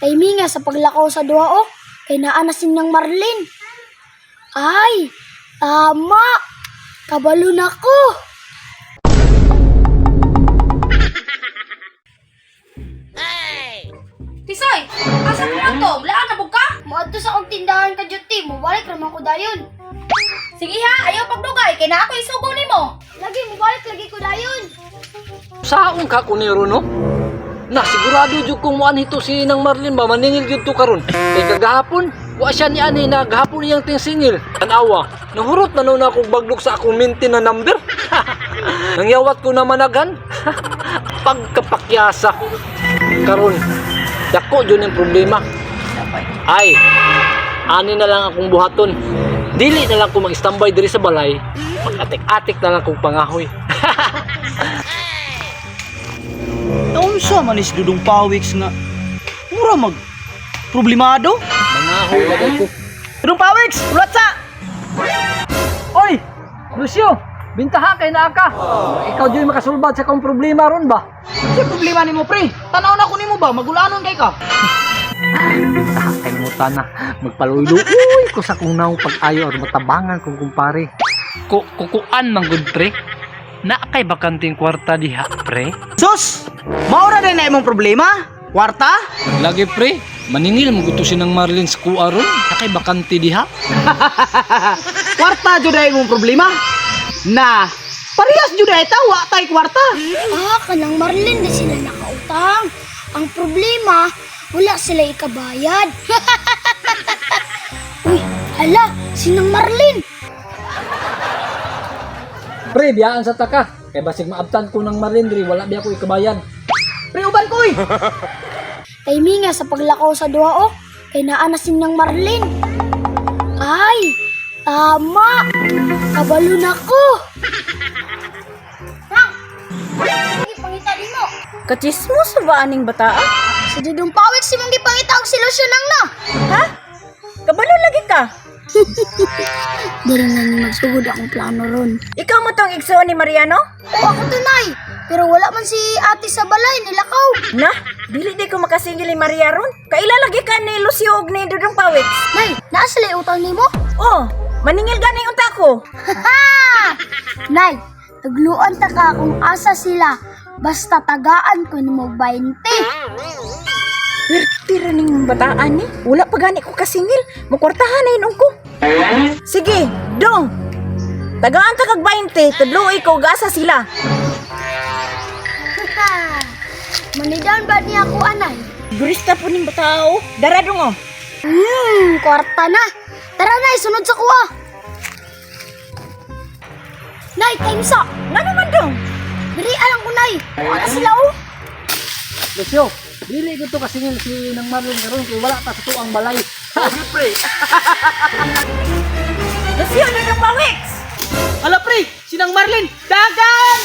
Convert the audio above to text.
Timinga sa paglakaw sa duha oh. Kay naa na sinang Marlin. Ay, tama. Kabalo na ko. Tisoy, asa ka man to? Laan na bug ka? Moadto sa akong tindahan ka duty, mobalik ra man ko dayon. Sige ha, ayaw pagdugay kay naa ko isugo nimo. Lagi mobalik lagi ko dayon. Saon ka kunero no? Na sigurado jud kung muan hito si Nang Marlin ba maningil jud to karon. Kay kagahapon, wa siya ni ani na gahapon iyang tingsingil. Tanawa, nahurot na nun akong baglok sa akong minti na number. Nangyawat ko na managhan. Pagkapakyasa. Karon, dako jud ang problema. Ay, ani na lang akong buhaton. Dili na lang ko mag-standby diri sa balay. Pag-atik-atik na lang kong pangahoy. Naunsa man is Dudong Pawiks nga mura mag problemado. Mangahoy lagay ko. Dudong Pawiks, ulat sa. Oy! Lucio! Bintaha kay naa ka! Ikaw dyan makasulbad sa akong problema ron ba? Sa problema nimo pre? Tanaw na ko nimo ba magulanon kay ka. Bintaha kay mo na. Magpaluy-luoy ko sa kong naong pag-ayo or matabangan kong kumpare. Kukuan man gud pre. Na kay bakanting kwarta diha pre. Sus! Maura din na imong problema? Kwarta? Lagi pre, maningil mo gusto sinang Marlin sa kuha ron. Na kay bakante diha. Kwarta jud ay imong problema? Na, parehas jud ay ta wa tay kwarta. Ah, kanang Marlin na sila nakautang. Ang problema, wala sila ikabayad. Uy, hala, sinang Marlin. Pre, biyaan sa taka. Kay basig maabtan ko ng Marlin diri, wala biya ko ikabayan. Pre uban ko oy. Timinga sa paglakaw sa duha oh. Kay naa na sinang Marlin. Ay, tama. Kabalo na ko. Nang, sige, pangita nimo. Kachismos ba aning bataa? Sa Dudong Pawik si mong gipangita og solusyon nang na. Ha? Kabalo lagi ka. Diri na ni magsugod akong plano ron. Ikaw mo tong igsoon ni Mariano? Oo, ako tunay. Pero wala man si ate sa balay, nilakaw. Na, dili di ko makasingil ni Maria ron. Kaila lagi ka ni Lucio og ni Dudong Pawiks. Nay, naa sila utang nimo? Oh, maningil gani unta ko. Ha! Nay, tagluan ta ka kung asa sila. Basta tagaan ko nimo 20. Perti ra ning bataan ni. Wala pa gani ko kasingil. Mukwartahan na inom ko. Sige, dong. Tagaan ta kag 20, tudloy ko gasa sila. Manidown ba niya ako, anay? Durista po ning batao. Dara dong oh. Kwarta na. Tara, Nay, sunod sa kuha. Nay, time sa. Ngano man dong? Diri alang ko, Nay. Wala sila, oh. Lucio, dili ko to kasingil si nang Marlin karon kay wala pa sa tuang balay. Pre. Lucio, Dudong Pawiks. Ala pre, sinang Marlin, dagan!